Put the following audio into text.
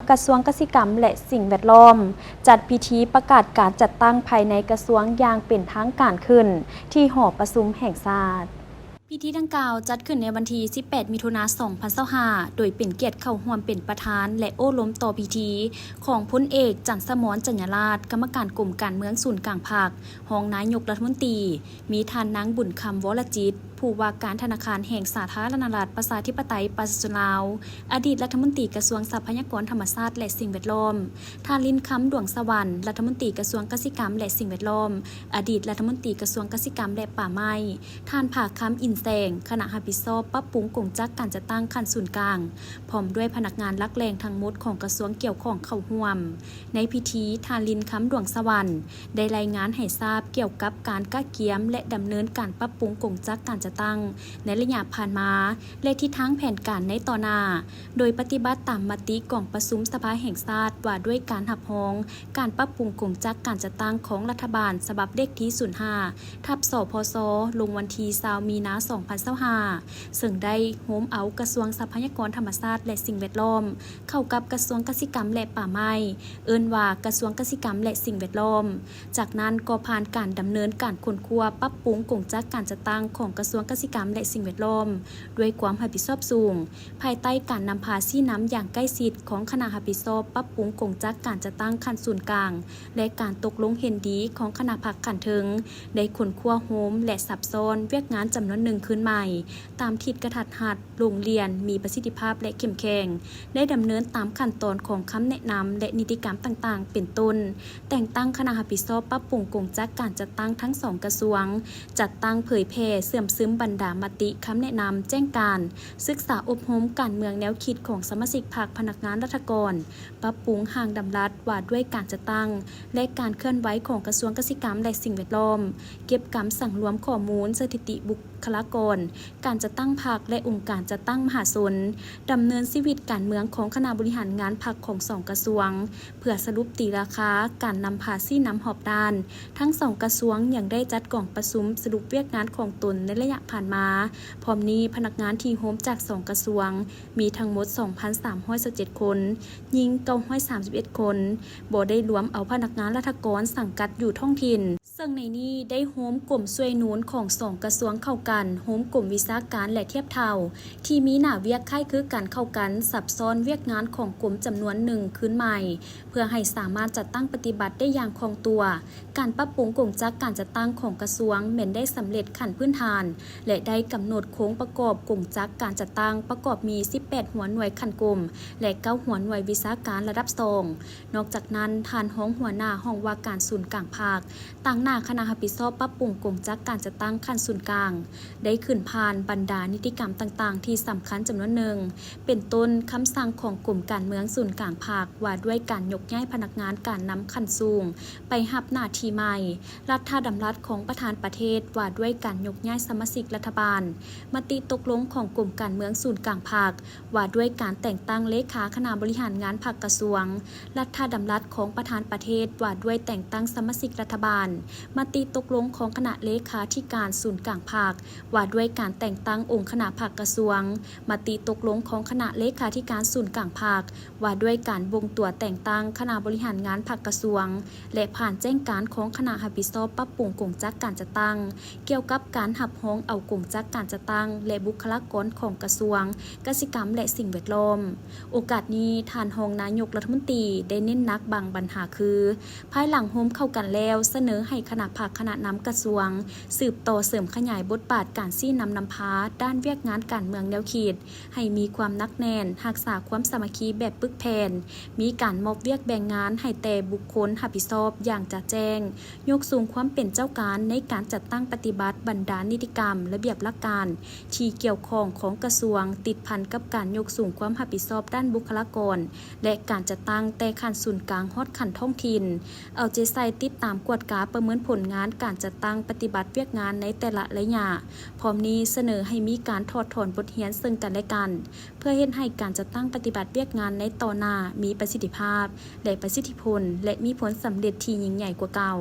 ກະຊວງກະສິກຳ ແລະ ສິ່ງແວດລ້ອມ ຈັດພິທີປະກາດການຈັດຕັ້ງພາຍໃນກະຊວງຢ່າງເປັນທາງການຂຶ້ນ ທີ່ຫໍປະຊຸມແຫ່ງຊາດ. ພິທີດັ່ງກ່າວຈັດຂຶ້ນໃນວັນທີສິບແປດ ມິຖຸນາ ສອງພັນຊາວຫ້າ ໂດຍເປັນກຽດເຂົ້າຮ່ວມເປັນປະທານ ແລະ ໂອ້ລົມຕໍ່ພິທີຂອງພົນເອກ ຈັນສະໝອນ ຈັນຍາລາດ ກຳມະການກົມການເມືອງສູນກາງພັກ, ຮອງນາຍົກລັດຖະມົນຕີ, ມີທ່ານນາງ ບຸນຄຳ ວໍລະຈິດ ຜູ້ວ່າການທະນາຄານແຫ່ງສາທາລະນະລັດ ປະຊາທິປະໄຕ ປະຊາຊົນລາວ, ອະດີດລັດຖະມົນຕີກະຊວງຊັບພະຍາກອນທຳມະຊາດ ແລະ ສິ່ງແວດລ້ອມ, ທ່ານ ລິນຄຳ ດວງສະຫວັນ ລັດຖະມົນຕີກະຊວງກະສິກຳ ແລະ ສິ່ງແວດລ້ອມ, ອະດີດລັດຖະມົນຕີກະຊວງກະສິກຳ ແລະ ປ່າໄມ້, ທ່ານ ຜາຄຳ ອິນແສງ ຄະນະຮັບຜິດຊອບປັບປຸງກົງຈັກການຈັດຕັ້ງຂັ້ນສູນກາງ, ພ້ອມດ້ວຍພະນັກງານຫຼັກແຫຼ່ງທັງໝົດຂອງກະຊວງກ່ຽວຂ້ອງເຂົ້າຮ່ວມ. ໃນພິທີ, ທ່ານ ລິນຄຳ ດວງສະຫວັນ ໄດ້ລາຍງານໃຫ້ຊາບກ່ຽວກັບການກະກຽມ ແລະ ດຳເນີນການປັບປຸງກົງຈັກການຈັດຕັ້ງໃນໄລຍະຜ່ານມາ ແລະ ທິດທາງແຜນການໃນຕໍ່ໜ້າ, ໂດຍປະຕິບັດຕາມມະຕິກອງປະຊຸມສະພາແຫ່ງຊາດວ່າດ້ວຍການຮັບຮອງການປັບປຸງກົງຈັກການຈັດຕັ້ງຂອງລັດຖະບານ ສະບັບເລກທີ ສູນຫ້າ ທັບ ສພຊ ລົງວັນທີ ຊາວ ມີນາ ສອງພັນຊາວຫ້າ ເຊິ່ງໄດ້ໂຮມເອົາກະຊວງຊັບພະຍາກອນທຳມະຊາດ ແລະ ສິ່ງແວດລ້ອມ ເຂົ້າກັບກະຊວງກະສິກຳ ແລະ ປ່າໄມ້, ເອີ້ນວ່າກະຊວງກະສິກຳ ແລະ ສິ່ງແວດລ້ອມ. ຈາກນັ້ນກໍຜ່ານການດຳເນີນການຄົ້ນຄວ້າປັບປຸງກົງຈັກການຈັດຕັ້ງຂອງກະຊວງກະສິກຳ ແລະ ສິ່ງແວດລ້ອມ ດ້ວຍຄວາມຮັບຜິດຊອບສູງ, ພາຍໃຕ້ການນຳພາຊີ້ນຳຢ່າງໃກ້ຊິດຂອງຄະນະຮັບຜິດຊອບປັບປຸງກົງຈັກການຈັດຕັ້ງຂັ້ນສູນກາງ ແລະ ການຕົກລົງເຫັນດີຂອງຄະນະພັກຂັ້ນເທິງ, ໄດ້ຄົ້ນຄວ້າໂຮມ ແລະ ຊັບຊ້ອນວຽກງານຈຳນວນໜຶ່ງຄືນໃໝ່ ຕາມທິດກະທັດຮັດ, ໂລ່ງລ່ຽນ, ມີປະສິດທິພາບ ແລະ ເຂັ້ມແຂງ, ໄດ້ດຳເນີນຕາມຂັ້ນຕອນຂອງຄຳແນະນຳ ແລະ ນິຕິກຳຕ່າງໆ ເປັນຕົ້ນ ແຕ່ງຕັ້ງຄະນະຮັບຜິດຊອບປັບປຸງກົງຈັກການຈັດຕັ້ງທັງສອງກະຊວງ, ຈັດຕັ້ງເຜີຍແຜ່ເຊື່ອມຊຶມບັນດາມະຕິຄຳແນະນຳ, ແຈ້ງການ, ສຶກສາອົບຮົມການເມືອງແນວຄິດຂອງສະມາຊິກພັກ, ພະນັກງານລັດຖະກອນ, ປັບປຸງຮ່າງດຳລັດວ່າດ້ວຍການຈັດຕັ້ງ ແລະ ການເຄື່ອນໄຫວຂອງກະຊວງກະສິກຳ ແລະ ສິ່ງແວດລ້ອມ, ເກັບກຳສັງລວມຂໍ້ມູນສະຖິຕິບຸກຄະລາກອນ, ການຈັດຕັ້ງພັກ ແລະ ອົງການຈັດຕັ້ງມະຫາຊົນ, ດຳເນີນຊີວິດການເມືອງຂອງຄະນະບໍລິຫານງານພັກຂອງສອງກະຊວງ, ເພື່ອສະຫຼຸບຕີລາຄາການນຳພາຊີ້ນຳຮອບດ້ານ. ທັງສອງກະຊວງຍັງໄດ້ຈັດກອງປະຊຸມສະຫຼຸບວຽກງານຂອງຕົນໃນໄລຍະຜ່ານມາ. ພ້ອມນີ້, ພະນັກງານທີ່ໂຮມຈາກສອງກະຊວງ ມີທັງໝົດສອງພັນສາມຮ້ອຍຊາວເຈັດຄົນ, ຍິງເກົ້າຮ້ອຍສາມສິບເອັດຄົນ, ບໍ່ໄດ້ລວມເອົາພະນັກງານລັດຖະກອນສັງກັດຢູ່ທ້ອງຖິ່ນ, ເຊິ່ງໃນນີ້ໄດ້ໂຮມກົມຊ່ວຍໜູນຂອງສອງກະຊວງເຂົ້າກັນ, ໂຮມກົມວິຊາການ ແລະ ທຽບເທົ່າ ທີ່ມີໜ້າວຽກຄ້າຍຄືກັນເຂົ້າກັນ, ຊັບຊ້ອນວຽກງານຂອງກົມຈຳນວນໜຶ່ງຄືນໃໝ່ ເພື່ອໃຫ້ສາມາດຈັດຕັ້ງປະຕິບັດໄດ້ຢ່າງຄ່ອງຕົວ. ການປັບປຸງກົງຈັກການຈັດຕັ້ງຂອງກະຊວງແມ່ນໄດ້ສຳເລັດຂັ້ນພື້ນຖານ ແລະ ໄດ້ກຳນົດໂຄງປະກອບກົງຈັກການຈັດຕັ້ງ ປະກອບມີສິບແປດຫົວໜ່ວຍຂັ້ນກົມ ແລະ ເກົ້າຫົວໜ່ວຍວິຊາການລະດັບສອງ. ນອກຈາກນັ້ນ, ທ່ານຮອງຫົວໜ້າຫ້ອງວ່າການສູນກາງພັກ ຕາງໜ້າຄະນະຮັບຜິດຊອບປັບປຸງກົງຈັກການຈັດຕັ້ງຂັ້ນສູນກາງ ໄດ້ຂຶ້ນຜ່ານບັນດານິຕິກຳຕ່າງໆທີ່ສຳຄັນຈຳນວນໜຶ່ງ, ເປັນຕົ້ນ ຄຳສັ່ງຂອງກົມການເມືອງສູນກາງພັກ ວ່າດ້ວຍການຍົກຍ້າຍພະນັກງານການນຳຂັ້ນສູງໄປຮັບໜ້າທີ່ໃໝ່, ລັດຖະດຳລັດຂອງປະທານປະເທດ ວ່າດ້ວຍການຍົກຍ້າຍສະມາຊິກລັດຖະບານ, ມະຕິຕົກລົງຂອງກົມການເມືອງສູນກາງພັກ ວ່າດ້ວຍການແຕ່ງຕັ້ງເລຂາຄະນະບໍລິຫານງານພັກກະຊວງ, ລັດຖະດຳລັດຂອງປະທານປະເທດ ວ່າດ້ວຍແຕ່ງຕັ້ງສະມາຊິກລັດຖະບານ, ມະຕິຕົກລົງຂອງຄະນະເລຂາທິການສູນກາງພັກ ວ່າດ້ວຍການແຕ່ງຕັ້ງອົງຄະນະພັກກະຊວງ, ມະຕິຕົກລົງຂອງຄະນະເລຂາທິການສູນກາງພັກ ວ່າດ້ວຍການບົ່ງຕົວແຕ່ງຕັ້ງຄະນະບໍລິຫານງານພັກກະຊວງ ແລະ ຜ່ານແຈ້ງການຂອງຄະນະຮັບຜິດຊອບປັບປຸງກົງຈັກການຈັດຕັ້ງ ກ່ຽວກັບການຮັບຮອງເອົາກົງຈັກການຈັດຕັ້ງ ແລະ ບຸກຄະລາກອນຂອງກະຊວງກະສິກຳ ແລະ ສິ່ງແວດລ້ອມ. ໂອກາດນີ້, ທ່ານຮອງນາຍົກລັດຖະມົນຕີໄດ້ເນັ້ນໜັກບາງບັນຫາຄື, ພາຍຫຼັງໂຮມເຂົ້າກັນແລ້ວ, ສະເໜີໃຫ້ຄະນະພັກຄະນະນຳກະຊວງ ສືບຕໍ່ເສີມຂະຫຍາຍບົດບາດການຊີ້ນຳນຳພາດ້ານວຽກງານການເມືອງແນວຄິດ ໃຫ້ມີຄວາມໜັກແໜ້ນ, ຮັກສາຄວາມສາມັກຄີແບບປຶກແຜ່ນ, ມີການມອບວຽກແບ່ງງານໃຫ້ແຕ່ບຸກຄົນຮັບຜິດຊອບຢ່າງຈະແຈ້ງ, ຍົກສູງຄວາມເປັນເຈົ້າການໃນການຈັດຕັ້ງປະຕິບັດບັນດານິຕິກຳ, ລະບຽບຫຼັກການທີ່ກ່ຽວຂ້ອງຂອງກະຊວງ, ຕິດພັນກັບການຍົກສູງຄວາມຮັບຜິດຊອບດ້ານບຸກຄະລາກອນ ແລະ ການຈັດຕັ້ງແຕ່ຂັ້ນສູນກາງຮອດຂັ້ນທ້ອງຖິ່ນ, ເອົາໃຈໃສ່ຕິດຕາມກວດກາປະເມີນຜົນງານການຈັດຕັ້ງປະຕິບັດວຽກງານໃນແຕ່ລະໄລຍະ. ພ້ອມນີ້ສະເໜີໃຫ້ມີການຖອດຖອນບົດຮຽນເຊິ່ງກັນແລະກັນ ເພື່ອເຮັດໃຫ້ການຈັດຕັ້ງປະຕິບັດວຽກງານໃນຕໍ່ໜ້າມີປະສິດທິພາບ ແລະ ປະສິດທິຜົນ ແລະ ມີຜົນສຳເລັດທີ່ຍິ່ງໃຫຍ່ກວ່າເກົ່າ.